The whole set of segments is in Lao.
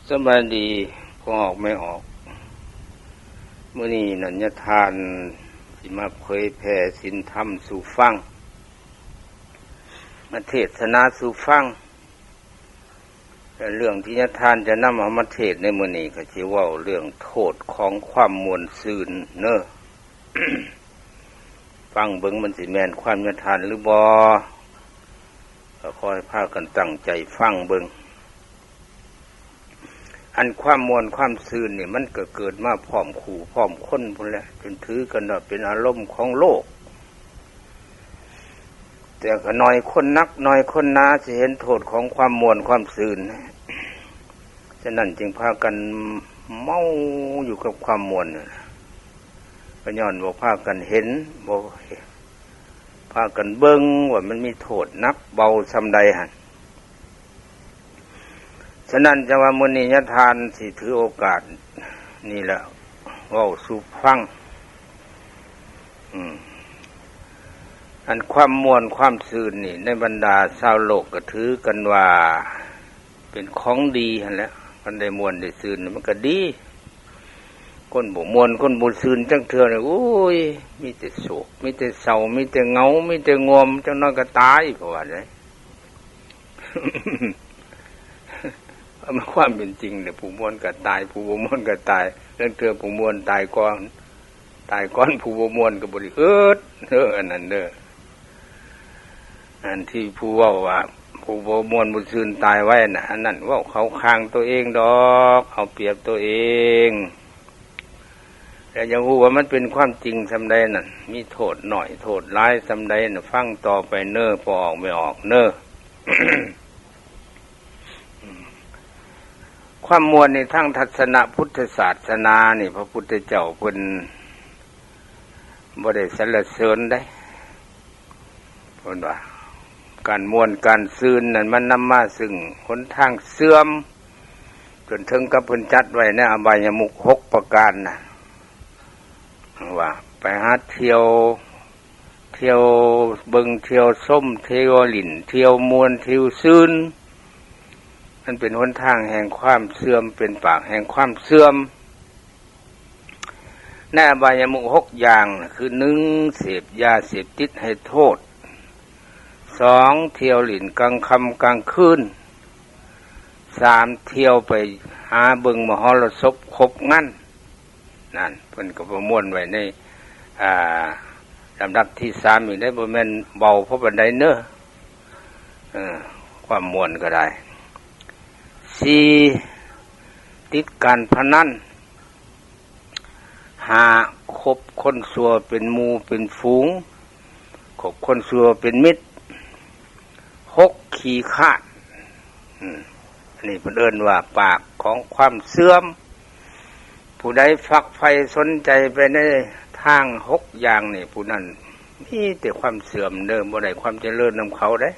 ສະບາຍດີພໍ່ອອກແມ່ອອກ. ມື້ນີ້ນັນຍະທ່ານຊິມາເຜີຍແຜ່ສິນທຳສູ່ຟັງ, ມາເທດສະໜາສູ່ຟັງ. ແລະ ເລື່ອງທີ່ຍະທ່ານຈະນຳເອົາມາເທດໃນມື້ນີ້ ກໍຊິເວົ້າເລື່ອງໂທດຂອງຄວາມມ່ວນຊື່ນເນີ. ຟັງເບິ່ງມັນຊິແມ່ນຄວາມຍະທ່ານຫຼືບໍ່, ກໍຂໍໃຫ້ພາກັນຕັ້ງໃຈຟັງເບິ່ງ. ອັນຄວາມມ່ວນຄວາມຊື່ນນີ້ ມັນກໍເກີດມາພ້ອມຄູ່ພ້ອມຄົນພຸ້ນແຫຼະ, ຈົນຖືກັນວ່າເປັນອາລົມຂອງໂລກ. ແຕ່ກໍໜ້ອຍຄົນນັກ ໜ້ອຍຄົນໜາ ຊິເຫັນໂທດຂອງຄວາມມ່ວນຄວາມຊື່ນ. ສະນັ້ນຈຶ່ງພາກັນເມົາຢູ່ກັບຄວາມມ່ວນນັ້ນ, ກໍຍ້ອນບໍ່ພາກັນເຫັນ, ບໍ່ພາກັນເບິ່ງວ່າມັນມີໂທດໜັກເບົາສ່ຳໃດຫັ້ນ. ສະນັ້ນຈັ່ງວ່າມື້ນີ້ຍາທ່ານຊິຖືໂອກາດນີ້ແຫຼະເວົ້າສູ່ຟັງ. ອືມ ອັນຄວາມມ່ວນຄວາມຊື່ນນີ້ ໃນບັນດາຊາວໂລກກໍຖືກັນວ່າເປັນຂອງດີຫັ້ນແຫຼະ. ຄັນໄດ້ມ່ວນໄດ້ຊື່ນມັນກໍດີ. ຄົນບໍ່ມ່ວນຄົນບໍ່ຊື່ນຈັກເທື່ອນີ້ ໂອ້ຍ ມີແຕ່ໂສກ ມີແຕ່ເສົ້າ ມີແຕ່ເຫງົາ ມີແຕ່ງ່ວມ ຈັກໜ້ອຍກໍຕາຍ ເຂົາວ່າເດ້. ເອົາມາຄວາມເປັນຈິງເດ້ ຜູ້ມ່ວນກໍຕາຍ ຜູ້ບໍ່ມ່ວນກໍຕາຍ. ລາງເທື່ອຜູ້ມ່ວນຕາຍກ່ອນ ຕາຍກ່ອນຜູ້ບໍ່ມ່ວນກໍບໍ່ໄດ້ອຶດເດີ ອັນນັ້ນເດີ. ອັນທີ່ຜູ້ເວົ້າວ່າຜູ້ບໍ່ມ່ວນບໍ່ຊື່ນຕາຍໄວນະ ອັນນັ້ນເວົ້າເຂົ້າຂ້າງຕົວເອງດອກ ເອົາປຽບຕົວເອງ. ແລ້ວຍັງຮູ້ວ່າມັນເປັນຄວາມຈິງສ່ຳໃດນັ້ນ ມີໂທດໜ້ອຍໂທດຫຼາຍສ່ຳໃດນະ ຟັງຕໍ່ໄປເນີ ພໍ່ອອກແມ່ອອກເນີ. ຄວາມມ່ວນນີ້ ທາງທັດສະນະພຸດທະສາສະໜານີ້ ພະພຸດທະເຈົ້າເພິ່ນບໍ່ໄດ້ສັນລະເສີນເດ້. ເພິ່ນວ່າການມ່ວນການຊື່ນນັ້ນ ມັນນຳມາຊຶ່ງຫົນທາງເສື່ອມ, ຈົນເຖິງກັບເພິ່ນຈັດໄວ້ໃນອະບາຍະມຸກຫົກປະການນະ ວ່າໄປຫາທ່ຽວ ທ່ຽວເບິ່ງ ທ່ຽວຊົມ ທ່ຽວຫຼິ້ນ ທ່ຽວມ່ວນ ທ່ຽວຊື່ນ. ມັນເປັນຫົນທາງແຫ່ງຄວາມເສື່ອມ ເປັນປາກແຫ່ງຄວາມເສື່ອມ. ໃນອະບາຍະມຸກຫົກຢ່າງນະ ຄື ໜຶ່ງ ເສບຢາເສບຕິດໃຫ້ໂທດ, ສອງ ທ່ຽວຫຼິ້ນກາງຄ່ຳກາງຄືນ, ສາມ ທ່ຽວໄປຫາເບິ່ງມະຫອລະສົບຄົບງັນ. ນັ້ນ ເພິ່ນກໍປະມວນໄວ້ໃນ ອ່າ ລຳດັບທີສາມອີກເດ້ ບໍ່ແມ່ນເບົາພໍປານໃດເນີ. ເອີ ຄວາມມ່ວນກໍໄດ້. ສີ່ ຕິດການພະນັນ. ຫ້າ ຄົບຄົນຊົ່ວເປັນໝູ່ເປັນຝູງ, ຄົບຄົນຊົ່ວເປັນມິດ. ຫົກ ຂີ້ຄ້ານ. ອືມ ອັນນີ້ເພິ່ນເອີ້ນວ່າປາກຂອງຄວາມເສື່ອມ. ຜູ້ໃດຝັກໃຝ່ສົນໃຈໄປໃນທາງຫົກຢ່າງນີ້ ຜູ້ນັ້ນມີແຕ່ຄວາມເສື່ອມເດີ, ບໍ່ໄດ້ຄວາມຈະເລີນນຳເຂົາເດ້.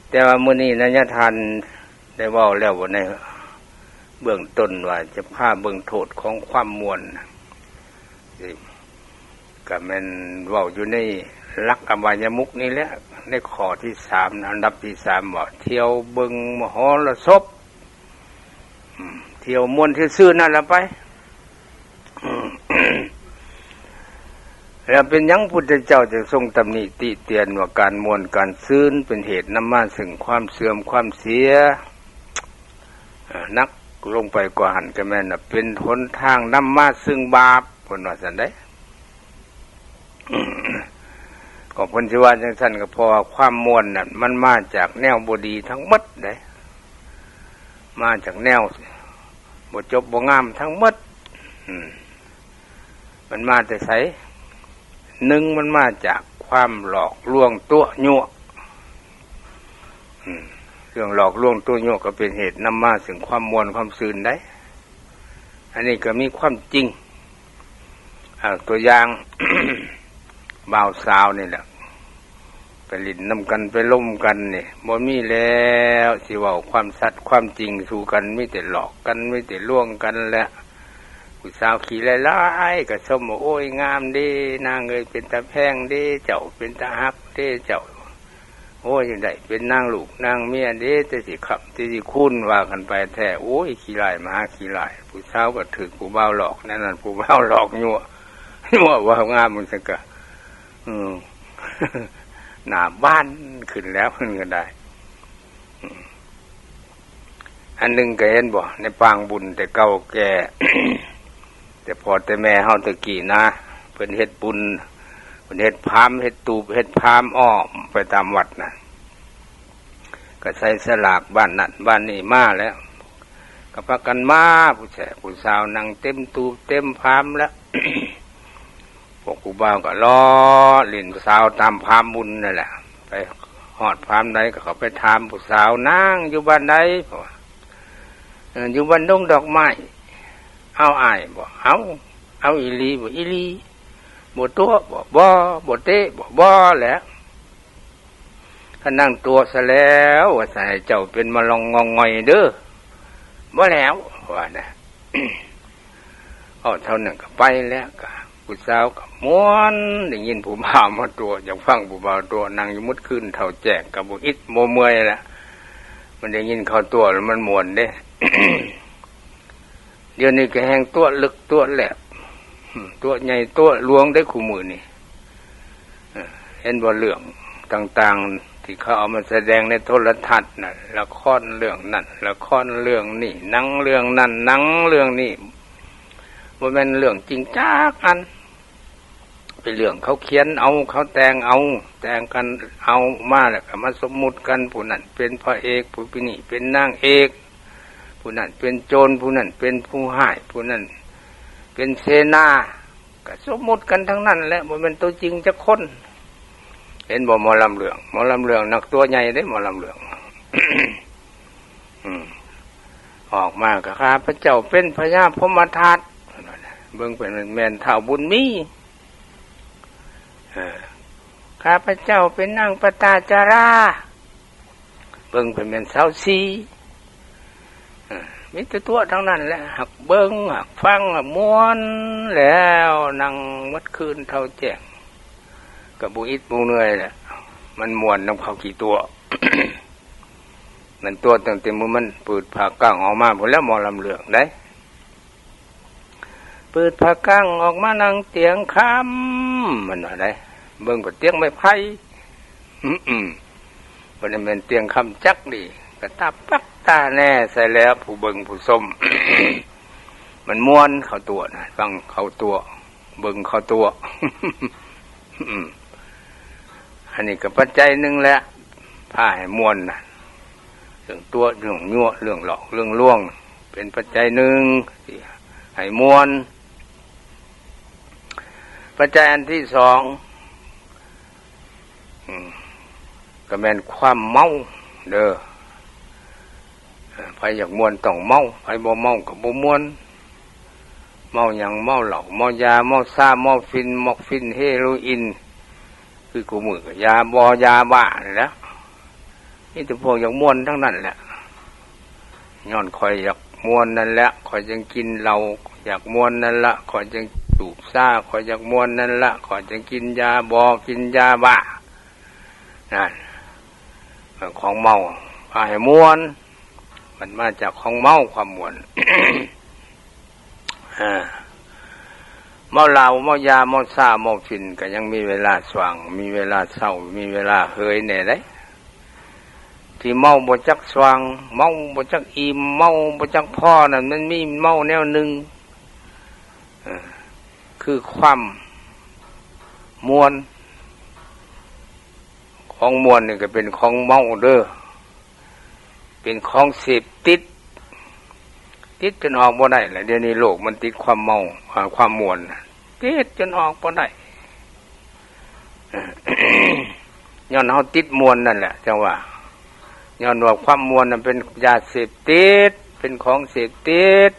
ແຕ່ວ່າມື້ນີ້ນະຍາທ່ານໄດ້ເວົ້າແລ້ວໃນເບື້ອງຕົ້ນວ່າຈະພາເບິ່ງໂທດຂອງຄວາມມ່ວນ. ກໍແມ່ນເວົ້າຢູ່ໃນຫຼັກອະບາຍະມຸກນີ້ແຫຼະ, ໃນຂໍ້ທີສາມ ອັນດັບທີສາມ ວ່າທ່ຽວເບິ່ງມະຫອລະສົບ. ອືມ ທ່ຽວມ່ວນຊື່ໆນັ້ນລະໄປ. ອືມ ແລ້ວເປັນຫຍັງພຸດທະເຈົ້າຈຶ່ງຊົງຕຳໜິຕິຕຽນວ່າການມ່ວນການຊື່ນເປັນເຫດນຳມາເຊິ່ງຄວາມເສື່ອມຄວາມເສຍ? ເອີ ໜັກລົງໄປກວ່າຫັ້ນກໍແມ່ນວ່າເປັນຫົນທາງນຳມາເຊິ່ງບາບ ເພິ່ນວ່າຊັ້ນເດ້. ກໍເພິ່ນຊິວ່າຈັ່ງຊັ້ນ ກໍເພາະວ່າຄວາມມ່ວນນັ້ນ ມັນມາຈາກແນວບໍ່ດີທັງໝົດເດ້, ມາຈາກແນວບໍ່ຈົບບໍ່ງາມທັງໝົດ. ອືມ ມັນມາແຕ່ໃສ? ໜຶ່ງ ມັນມາຈາກຄວາມຫຼອກລວງຕົວະຍົວະ. ອືມ ເລື່ອງຫຼອກລວງຕົວະຍົວະກໍເປັນເຫດນຳມາເຊິ່ງຄວາມມ່ວນຄວາມຊື່ນໄດ໋. ອັນນີ້ກໍມີຄວາມຈິງ. ເອົາຕົວຢ່າງ ບ່າວສາວນີ້ແຫຼະ ໄປຫຼິ້ນນຳກັນ ໄປລົມກັນນີ້ ບໍ່ມີແລ້ວຊິເວົ້າຄວາມສັດຄວາມຈິງສູ່ກັນ, ມີແຕ່ຫຼອກກັນ ມີແຕ່ລວງກັນແຫຼະ. ຜູ້ສາວຂີ້ຫຼາຍໆກໍຊົມວ່າ ໂອ້ຍ ງາມເດ້ນາງເອີຍ, ເປັນຕາແພງເດ້ເຈົ້າ, ເປັນຕາຮັກເດ້ເຈົ້າ. ໂອ້ຍ ຈັ່ງໃດເປັນນາງລູກນາງເມຍເດ້ ແຕ່ຊິຄ້ຳແຕ່ຊິຄູນ ວ່າກັນໄປແທ້. ໂອ້ຍ ຂີ້ຮ້າຍມະຫາຂີ້ຮ້າຍ ຜູ້ສາວກໍຖືກຜູ້ບ່າວຫຼອກແນວນັ້ນ ຜູ້ບ່າວຫຼອກຍົວະ ຍົວະເວົ້າງາມ ມັນຊັ້ນກະ ອືມ ໜ້າບານຂຶ້ນແລ້ວ ເພິ່ນກໍໄດ້. ອັນໜຶ່ງກໍເຫັນບໍ່ ໃນປາງບຸນແຕ່ເກົ່າແກ່ ແຕ່ພໍ່ແຕ່ແມ່ເຮົາແຕ່ກີ້ນະ ເພິ່ນເຮັດບຸນ ເພິ່ນເຮັດພາມ ເຮັດຕູບ ເຮັດພາມອ້ອມໄປຕາມວັດນະ ກໍໃສ່ສະຫຼາກບ້ານນັ້ນບ້ານນີ້ມາແລ້ວ ກໍພາກັນມາ ຜູ້ແຊຜູ້ສາວນັ່ງເຕັມຕູບເຕັມພາມແລ້ວ. ພວກຜູ້ບ່າວກໍລໍ້ຫຼິ້ນສາວຕາມພາມບຸນນັ້ນແຫຼະ ໄປຮອດພາມໃດກໍເຂົ້າໄປຖາມຜູ້ສາວ ນາງຢູ່ບ້ານໃດ ເພາະວ່າ ເອີ ຢູ່ບ້ານດົງດອກໄມ້. ເອົາ ອ້າຍບໍ? ເອົາ ເອົາອີ່ຫຼີບໍ? ອີ່ຫຼີ. ບໍ່ຕົວະບໍ? ບໍ່. ບໍ່ເຕະບໍ? ບໍ່ແຫຼະ. ຄັນນາງຕົວະຊະແລ້ວ ວ່າຊິໃຫ້ເຈົ້າເປັນມະລອງງອງງອຍເດີ. ບໍ່ແລ້ວ ວ່ານະ. ເວົ້າເທົ່ານັ້ນກໍໄປແລ້ວ ກໍຜູ້ສາວກໍມ່ວນ ໄດ້ຍິນຜູ້ບ່າວມາຕົວະ ຢາກຟັງຜູ້ບ່າວຕົວະ ນັ່ງຢູ່ໝົດຄືນເທົ່າແຈ້ງ ກໍບໍ່ອິດບໍ່ເມື່ອຍລະ. ມັນໄດ້ຍິນເຂົາຕົວະແລ້ວມັນມ່ວນເດ້. ດຽວນີ້ກໍແຮ່ງຕົວະເລິກຕົວະແຫຼບ ຕົວະໃຫຍ່ຕົວະຫຼວງເດ້ຄູ່ມື້ນີ້. ເອີ ເຫັນບໍ່ ເລື່ອງຕ່າງໆທີ່ເຂົາເອົາມາສະແດງໃນໂທລະທັດນັ້ນ ລະຄອນເລື່ອງນັ້ນ ລະຄອນເລື່ອງນີ້ ໜັງເລື່ອງນັ້ນ ໜັງເລື່ອງນີ້ ບໍ່ແມ່ນເລື່ອງຈິງຈັກອັນ ເປັນເລື່ອງເຂົາຂຽນເອົາ ເຂົາແຕ່ງເອົາ ແຕ່ງກັນເອົາມາ ແລ້ວກໍມາສົມມຸດກັນ ຜູ້ນັ້ນເປັນພະເອກ ຜູ້ນີ້ເປັນນາງເອກ ຜູ້ນັ້ນເປັນໂຈນ ຜູ້ນັ້ນເປັນຜູ້ຮ້າຍ ຜູ້ນັ້ນເປັນເສນາ ກໍສົມມຸດກັນທັງນັ້ນແຫຼະ ບໍ່ແມ່ນຕົວຈິງຈັກຄົນ. ເຫັນບໍ່ ໝໍລຳເລື່ອງ ໝໍລຳເລື່ອງ ນັກຕົວະໃຫຍ່ເດ້ ໝໍລຳເລື່ອງ. ອືມ ອອກມາກໍ ຂ້າພະເຈົ້າເປັນພະຍາພົມມະທາດ ເບິ່ງເປັນແມ່ນທ້າວບຸນມີ. ເອີ ຂ້າພະເຈົ້າເປັນນາງປະຕາຈາລາ ເບິ່ງເພິ່ນແມ່ນຊາວສີ່. ເອີ ມີແຕ່ຕົວະທັງນັ້ນແຫຼະ ຮັກເບິ່ງ ຮັກຟັງ ຮັກມ່ວນແລ້ວ ນັ່ງໝົດຄືນເທົ່າແຈ້ງ ກໍບໍ່ອິດບໍ່ເມື່ອຍແຫຼະ ມັນມ່ວນນຳເຂົາຂີ້ຕົວະ. ມັນຕົວະຕັ້ງແຕ່ມື້ມັນປືດຜ້າກ້າງອອກມາພຸ້ນແຫຼະ ໝໍລຳເລື່ອງໃດ. ປືດຜ້າກ້າງອອກມານັ່ງຕຽງຄຳ ມັນວ່າໄດ໋ ເບິ່ງກໍຕຽງໄມ້ໄຜ່ ອືມ ບໍ່ໄດ້ແມ່ນຕຽງຄຳຈັກດີ ກະຕາປັກຕາແນ່ໃສ່ແລ້ວ ຜູ້ເບິ່ງຜູ້ຊົມ ມັນມ່ວນເຂົາຕົວະນະ ຟັງເຂົາຕົວະ ເບິ່ງເຂົາຕົວະ. ອືມ ອັນນີ້ກໍປັດໄຈໜຶ່ງແຫຼະ ພາໃຫ້ມ່ວນນະ ເລື່ອງຕົວະ ເລື່ອງຍົວະ ເລື່ອງຫຼອກ ເລື່ອງລວງ ເປັນປັດໄຈໜຶ່ງທີ່ໃຫ້ມ່ວນ. ປັດໄຈອັນທີສອງ ອືມ ກໍແມ່ນຄວາມເມົາເດີ. ເອີ ໃຜຢາກມ່ວນຕ້ອງເມົາ ໃຜບໍ່ເມົາກໍບໍ່ມ່ວນ. ເມົາຫຍັງ? ເມົາເຫຼົ້າ ເມົາຢາ ເມົາຊາ ເມົາຝິ່ນ ໝອກຝິ່ນ ເຮໂຣອິນ ຄືຄູ່ມື້ກໍຢາ ບໍ່ຢາບ້ານີ້ແຫຼະ. ມີແຕ່ພວກຢາກມ່ວນທັງນັ້ນແຫຼະ. ຍ້ອນຂ້ອຍຢາກມ່ວນນັ້ນແຫຼະ ຂ້ອຍຈຶ່ງກິນເຫຼົ້າ ຢາກມ່ວນນັ້ນລະ ຂ້ອຍຈຶ່ງສູບຊາ ຂ້ອຍຢາກມ່ວນນັ້ນລະ ຂ້ອຍຈຶ່ງກິນຢາບໍ່ ກິນຢາບ້າ. ນັ້ນ ຂອງເມົາພາໃຫ້ມ່ວນ ມັນມາຈາກຂອງເມົາ ຄວາມມ່ວນ. ເມົາເຫຼົ້າ ເມົາຢາ ເມົາຊາ ເມົາຝິ່ນ ກໍຍັງມີເວລາສວ່າງ ມີເວລາເຊົາ ມີເວລາເຫີຍແດ່ໃດ໋. ທີ່ເມົາບໍ່ຈັກສວ່າງ ເມົາບໍ່ຈັກອີ່ມ ເມົາບໍ່ຈັກພໍນັ້ນ ມັນມີເມົາແນວໜຶ່ງ ເອີ ຄືຄວາມມ່ວນ. ຂອງມ່ວນນີ້ກໍເປັນຂອງເມົາເດີ ເປັນຂອງເສບຕິດ ຕິດຈົນອອກບໍ່ໄດ້ແຫຼະ. ດຽວນີ້ໂລກມັນຕິດຄວາມເມົາ ອາ ຄວາມມ່ວນ ຕິດຈົນອອກບໍ່ໄດ້ ຍ້ອນເຮົາຕິດມ່ວນນັ້ນແຫຼະ ຈັ່ງວ່າ ຍ້ອນວ່າຄວາມມ່ວນນັ້ນເປັນຢາເສບຕິດ ເປັນຂອງເສບຕິດ.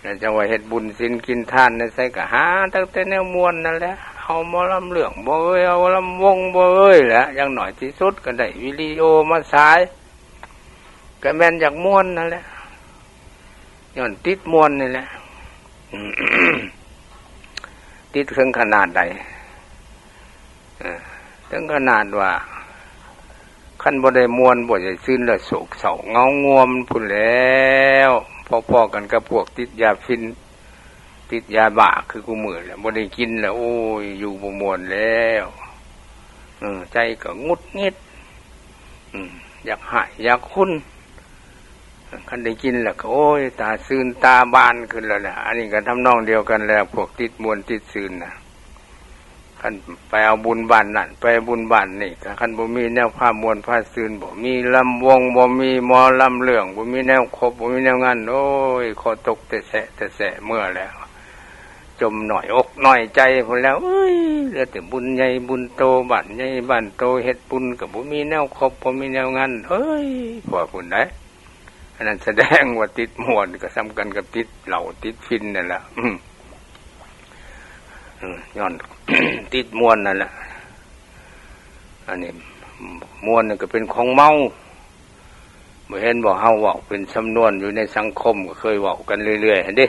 ແລ້ວຈັ່ງວ່າເຮັດບຸນສິນກິນທານໃນໃສກໍຫາຕັ້ງແຕ່ແນວມ່ວນນັ້ນແຫຼະ ເອົາໝໍລຳເລື່ອງບໍ່ເອີຍ ເອົາລຳວົງບໍ່ເອີຍແຫຼະ ຢ່າງໜ້ອຍທີ່ສຸດກໍໄດ້ວິດີໂອມາສາຍ ກໍແມ່ນຢາກມ່ວນນັ້ນແຫຼະ ຍ້ອນຕິດມ່ວນນີ້ແຫຼະ. ຕິດເຖິງຂະໜາດໃດ? ເຖິງຂະໜາດວ່າ ຄັນບໍ່ໄດ້ມ່ວນ ບໍ່ໄດ້ຊື່ນແລ້ວ ໂສກເສົ້າເຫງົາງວມພຸ້ນແລ້ວ ພໍໆກັນກັບພວກຕິດຢາຝິ່ນ ຕິດຢາບ້າຄືຄູ່ມື້ແຫຼະ ບໍ່ໄດ້ກິນແລ້ວ ໂອ້ຍ ຢູ່ບໍ່ມ່ວນແລ້ວ ເອີ ໃຈກໍຫງຸດຫງິດ ອືມ ຢາກຮ້າຍຢາກຮຸນ ຄັນໄດ້ກິນແລ້ວກໍ ໂອ້ຍ ຕາຊື່ນຕາບານຂຶ້ນແລ້ວແຫຼະ. ອັນນີ້ກໍທຳນອງດຽວກັນແຫຼະ ພວກຕິດມ່ວນຕິດຊື່ນນະ ຄັນໄປເອົາບຸນບ້ານນັ້ນ ໄປບຸນບ້ານນີ້ ກໍຄັນບໍ່ມີແນວພາມ່ວນພາຊື່ນ ບໍ່ມີລຳວົງ ບໍ່ມີໝໍລຳເລື່ອງ ບໍ່ມີແນວຄົບ ບໍ່ມີແນວງານ ໂອ້ຍ ຂໍຕົກແຕ່ແຊະແຕ່ແຊະເມືອແລ້ວ ຈົມນ້ອຍອົກນ້ອຍໃຈພຸ້ນແລ້ວ ເອີຍ ເຫຼືອແຕ່ບຸນໃຫຍ່ບຸນໂຕ ບ້ານໃຫຍ່ບ້ານໂຕ ເຮັດບຸນກໍບໍ່ມີແນວຄົບ ບໍ່ມີແນວງານ ເອີຍ ພວກພຸ້ນໃດ໋. ອັນນັ້ນສະແດງວ່າຕິດມ່ວນ ກໍສ່ຳກັນກັບຕິດເຫຼົ້າຕິດຝິ່ນນັ້ນແຫຼະ ອືມ ເອີ ຍ້ອນ ຕິດມ່ວນນັ້ນແຫຼະ. ອັນນີ້ມ່ວນນີ້ກໍເປັນຂອງເມົາ ບໍ່ເຫັນບໍ່ ເຮົາເວົ້າເປັນສຳນວນຢູ່ໃນສັງຄົມ ກໍເຄີຍເວົ້າກັນເລື້ອຍໆຫັ້ນເດ້.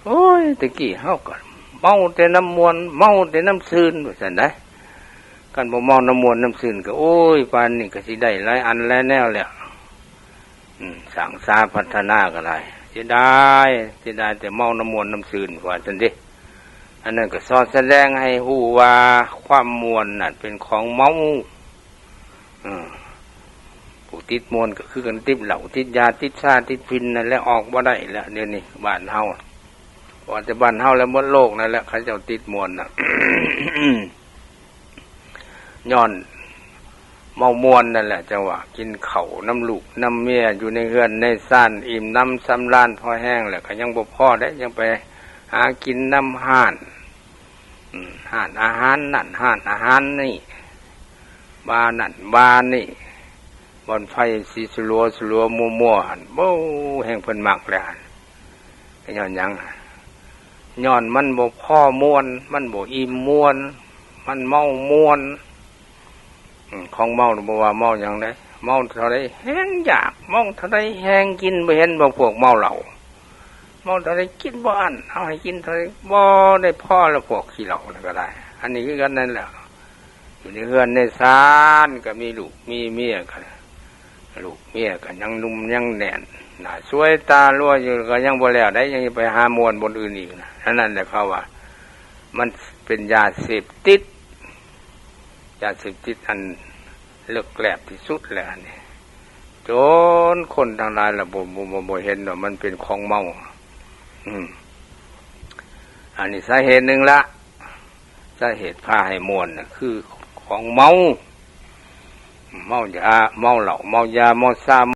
ໂອ້ຍ ແຕ່ກີ້ເຮົາກໍເມົາແຕ່ນ້ຳມ່ວນ ເມົາແຕ່ນ້ຳຊື່ນ ວ່າຊັ້ນໃດ໋. ຄັນບໍ່ເມົານ້ຳມ່ວນນ້ຳຊື່ນກໍ ໂອ້ຍ ປານນີ້ກໍຊິໄດ້ຫຼາຍອັນຫຼາຍແນວແລ້ວ ອືມ ສ້າງສາພັດທະນາກໍໄດ້ ເສຍດາຍ ເສຍດາຍແຕ່ເມົານ້ຳມ່ວນນ້ຳຊື່ນ ວ່າຊັ້ນເດ້. ອັນນັ້ນກໍສອດສະແດງໃຫ້ຮູ້ວ່າ ຄວາມມ່ວນນັ້ນເປັນຂອງເມົາ ເອີ ຜູ້ຕິດມ່ວນກໍຄືກັນ ຕິດເຫຼົ້າ ຕິດຢາ ຕິດຊາ ຕິດຝິ່ນນັ້ນແຫຼະ ອອກບໍ່ໄດ້ແລ້ວ ດຽວນີ້ບ້ານເຮົາ ບໍ່ແຕ່ບ້ານເຮົາແລ້ວ ໝົດໂລກນັ້ນແຫຼະ ເຂົາເຈົ້າຕິດມ່ວນນະ ຍ້ອນເມົາມ່ວນນັ້ນແຫຼະ ຈັ່ງວ່າກິນເຂົ້ານຳລູກນຳເມຍ ຢູ່ໃນເຮືອນໃນຊານ ອີ່ມໜຳສຳລານພໍແຮງແລ້ວ ກໍຍັງບໍ່ພໍເດ້ ຍັງໄປຫາກິນນຳຮ້ານ ອືມ ຮ້ານອາຫານນັ້ນ ຮ້ານອາຫານນີ້ ບານັ້ນບານີ້ ບ່ອນໄຟສີສະຫຼົວໆມົວໆຫັ້ນ ໂອ້ ແຮ່ງເພິ່ນມັກແລ້ວຫັ້ນ. ຍ້ອນຫຍັງ? ຍ້ອນມັນບໍ່ພໍມ່ວນ ມັນບໍ່ອີ່ມມ່ວນ ມັນເມົາມ່ວນ. ອືມ ຂອງເມົາບໍ່ວ່າເມົາຫຍັງໃດ ເມົາເທົ່າໃດແຮ່ງຢາກ ເມົາເທົ່າໃດແຮ່ງກິນ. ບໍ່ເຫັນບໍ່ພວກເມົາເຫຼົ້າ ເມົາເທົ່າໃດກິນບໍ່ອັ້ນ ເອົາໃຫ້ກິນເທົ່າໃດ ບໍ່ໄດ້ພໍແລ້ວ ພວກຂີ້ເຫຼົ້ານັ້ນກໍໄດ້. ອັນນີ້ຄືກັນນັ້ນແຫຼະ ຢູ່ໃນເຮືອນໃນຊານກໍມີລູກມີເມຍ ກໍລູກເມຍກໍຍັງໜຸ່ມຍັງແໜ້ນ ໜ້າສວຍຕາລົວຢູ່ ກໍຍັງບໍ່ແລ້ວໃດ ຍັງໄປຫາມ່ວນບ່ອນອື່ນອີກນະ. ອັນນັ້ນແຫຼະເຂົາວ່າ ມັນເປັນຢາເສບຕິດ ຢາເສບຕິດອັນເລິກແຫຼບທີ່ສຸດແຫຼະ ອັນນີ້ ຈົນຄົນທັງຫຼາຍລະບໍ່ ບໍ່ ບໍ່ ບໍ່ເຫັນວ່າມັນເປັນຂອງເມົາ. ອືມ ອັນນີ້ສາເຫດໜຶ່ງລະ ສາເຫດພາໃຫ້ມ່ວນນະ ຄືຂອງເມົາ ເມົາຢາ ເມົາເຫຼົ້າ ເມົາຢາ ເມົາຊາ